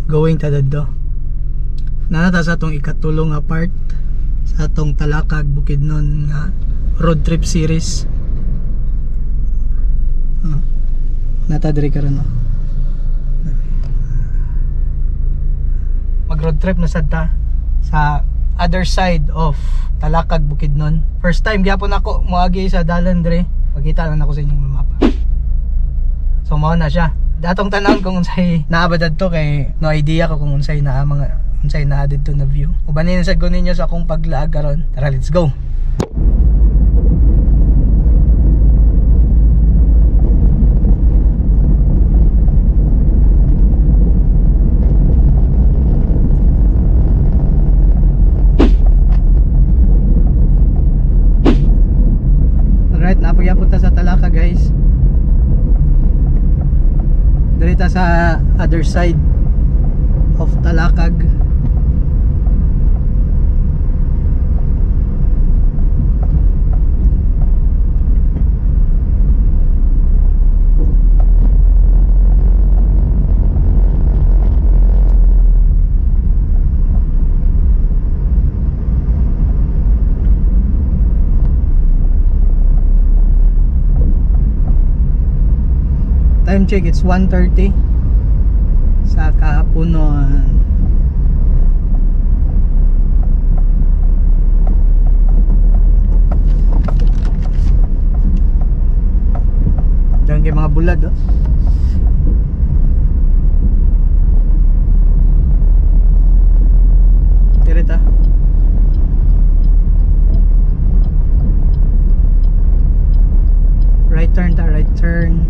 Going ta dadto. Naa na ta sa atong ikatulo nga part sa atong Talakag Bukidnon nga road trip series. Ah, naa ta diri karon, no? Mag road trip na sad ta sa other side of Talakag Bukidnon. First time gyapon ako moagi sa dalan diri. Pakita lang ako sa inyong mapa. So mao na siya. Atong tan-awon kung unsay naa ba dadto kay no idea ko kung unsay naa mga unsay naa didto na view. Ubanin sad ko ninyo sa akong paglaag karon. Tara, let's go. Alright, naa pa gyapon ta sa Talakag, guys. Diri ta sa other side of Talakag. Time check, it's 1:30 sa kahaponon. Diyan kay mga bulad, oh. Diri ta. Right turn ta, right turn.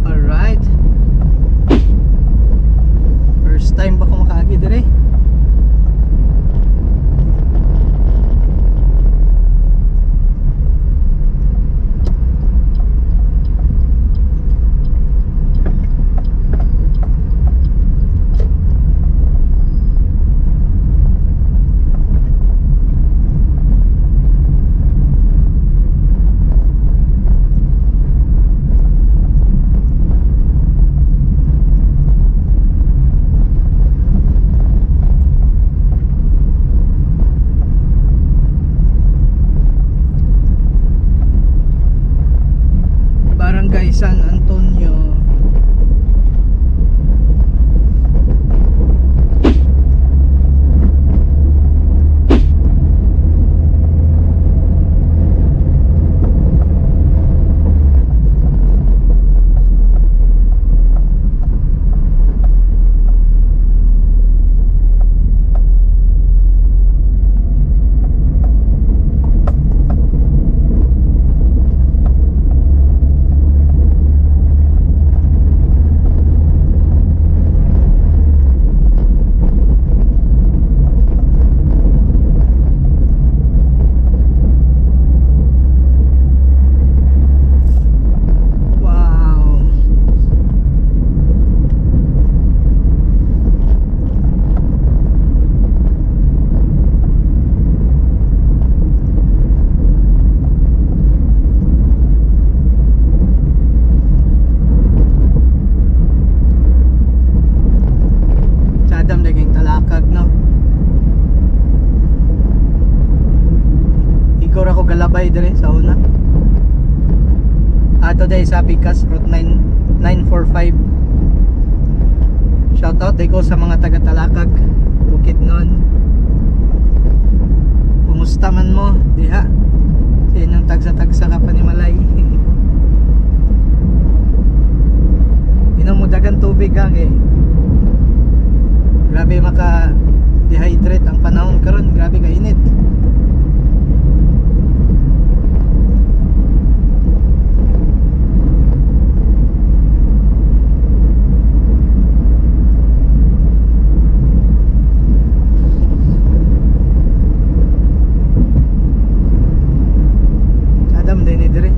Alright. First time ba ko makaagi dire? Barangay San Antonio. Wow. Sadam naging Talakag, no? Igor ako galabay dire sa una. Ato day sa Pikas Route 9 945. Shout out day ko sa mga taga Talakag, Bukidnon. Kumusta man mo diha? Sa inyong tagsa-tagsa ka panimalay. Inom mo dagan tubig ha kay grabe maka dehydrate ang panahon karon, grabe ka init. Adam din ni dire.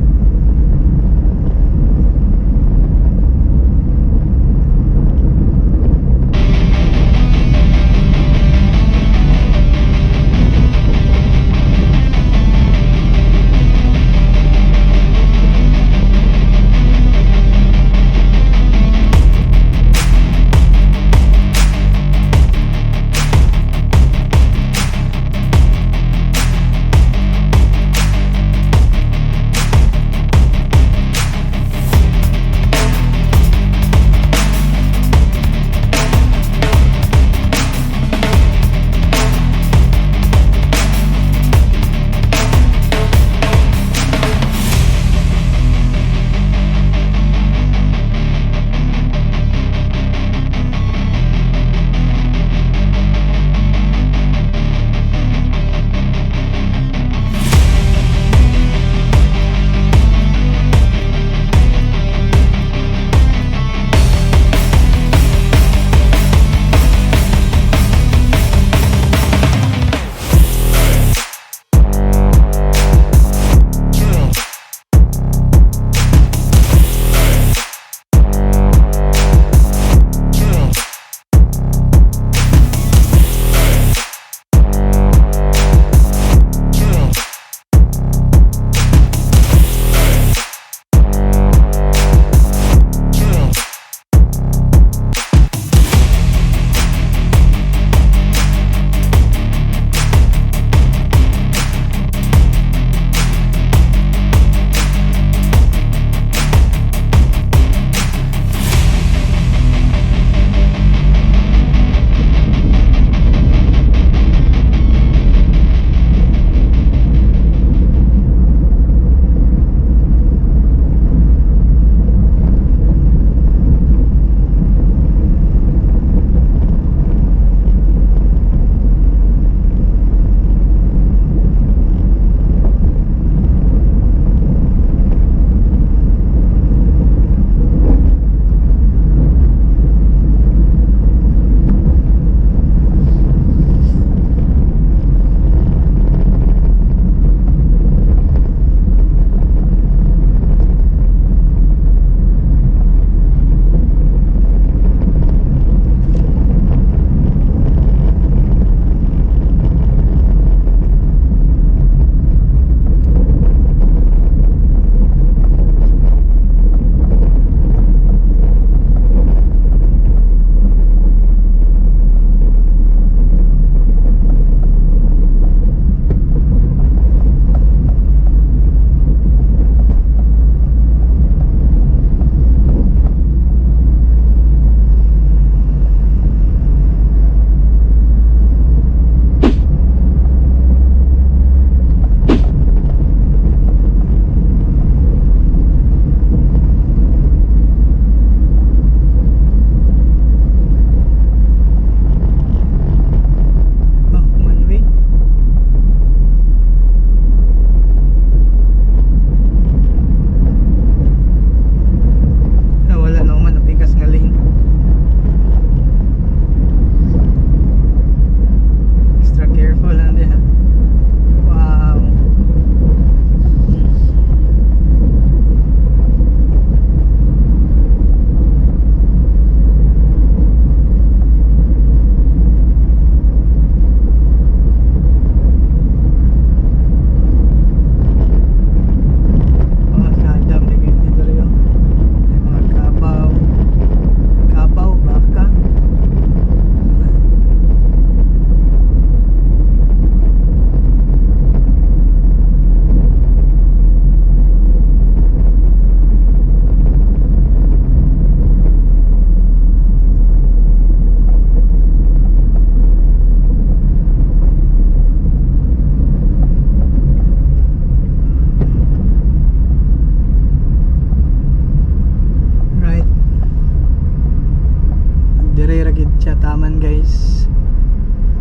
Siya taman, guys.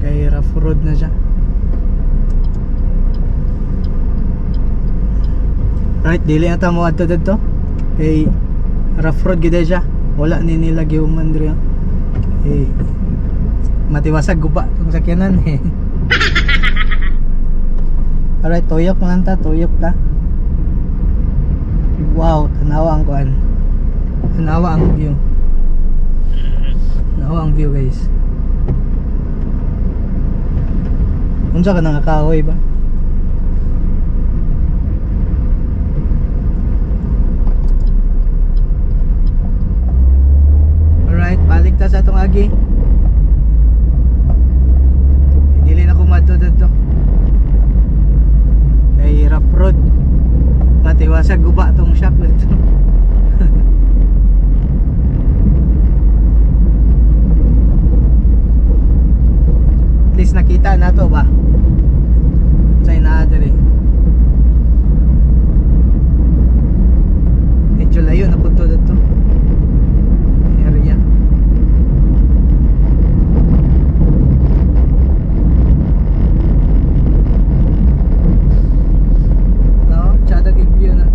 Kay rough road na siya. Right, dili na ta mo adto didto. Kay rough road gid siya. Wala ni nila gihuman diri, oh. Eh, matiwasag guba tong sakyanan eh. Alright, tuyok man ta, tuyok ta. Wow, tanawa ang kuan. Tanawa ang view. Tanawa ang view, guys. Unsa ka nang kahoy ba? Alright, balik ta sa atong agi. Dili na ko madto didto. Kay rough road. Matiwasag guba tong shop dito. At least nakita na to ba? Sa naa diri. Medyo layo na pud to dito. Area. No, tsada gig view na.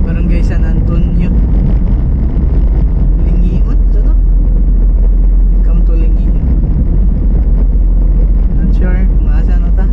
Barangay San Antonio. Lingiot, ano? Come to Lingiot. Not sure kung asa na ta.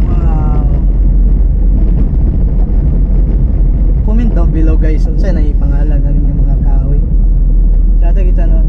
Wow. Comment down below, guys, unsa na pangalan na ninyo mga kahoy. Tsada kita no.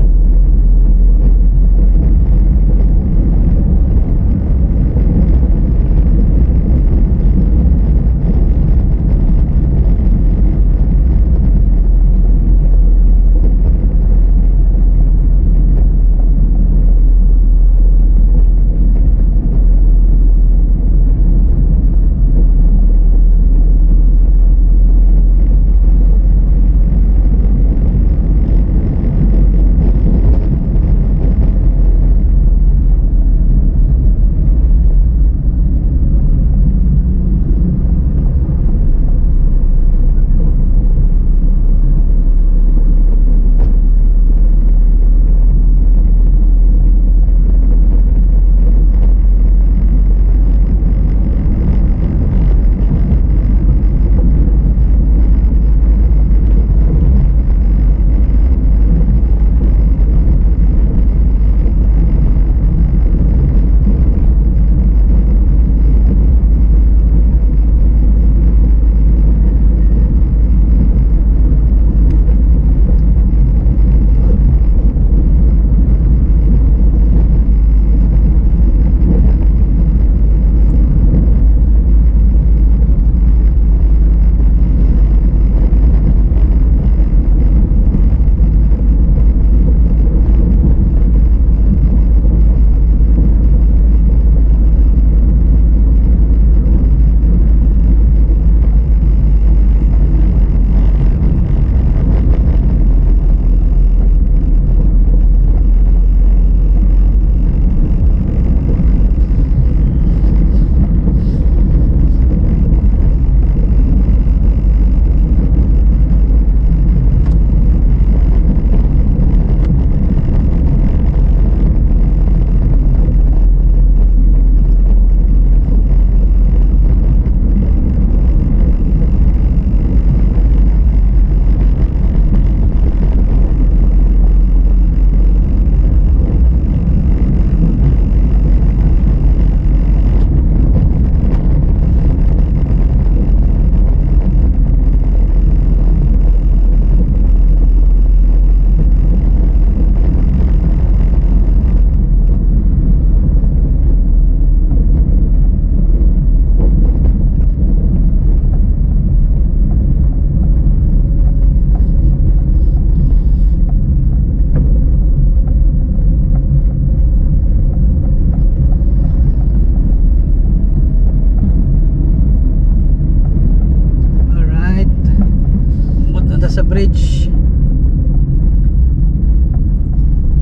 ta sa bridge.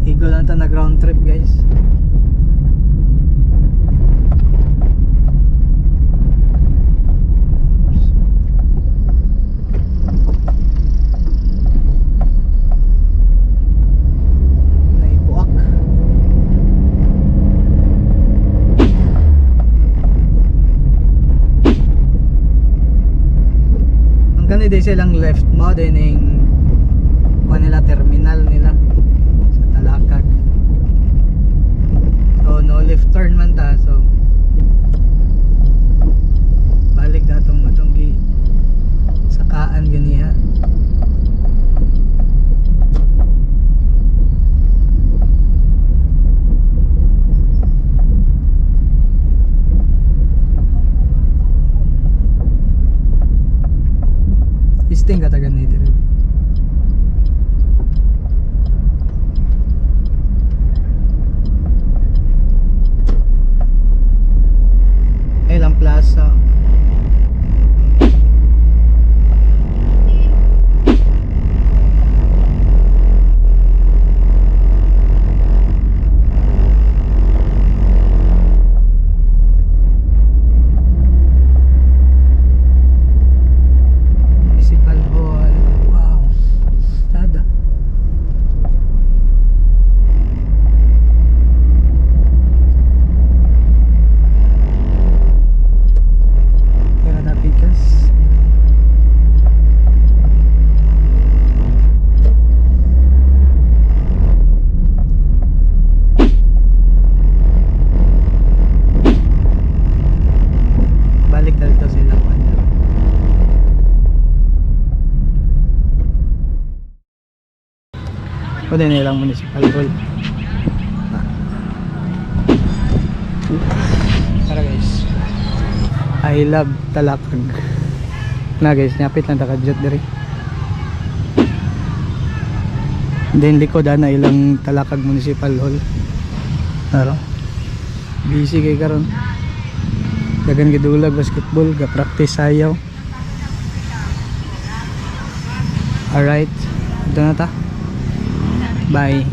Igo lang ta nag round trip, guys. Oops. Naibuak. Ang kani day silang left mo din ning kuha nila, terminal nila sa Talakag. So no left turn man ta, so balik datong atong gi sakaan ganiha. Isting katagan ni dire. Ay lang plaza. Municipal Hall. Wow. Sada. Tira na pikas. Balik na dito sila. Pwede nilang municipal hall. Tara, guys. I love Talakag. Na guys, nyapit lang takadjot diri. Then likod ana ilang Talakag Municipal Hall. Tara. Busy kay karon. Dagan gidulag basketball, ga practice sayaw. Alright, ito na ta. Bye.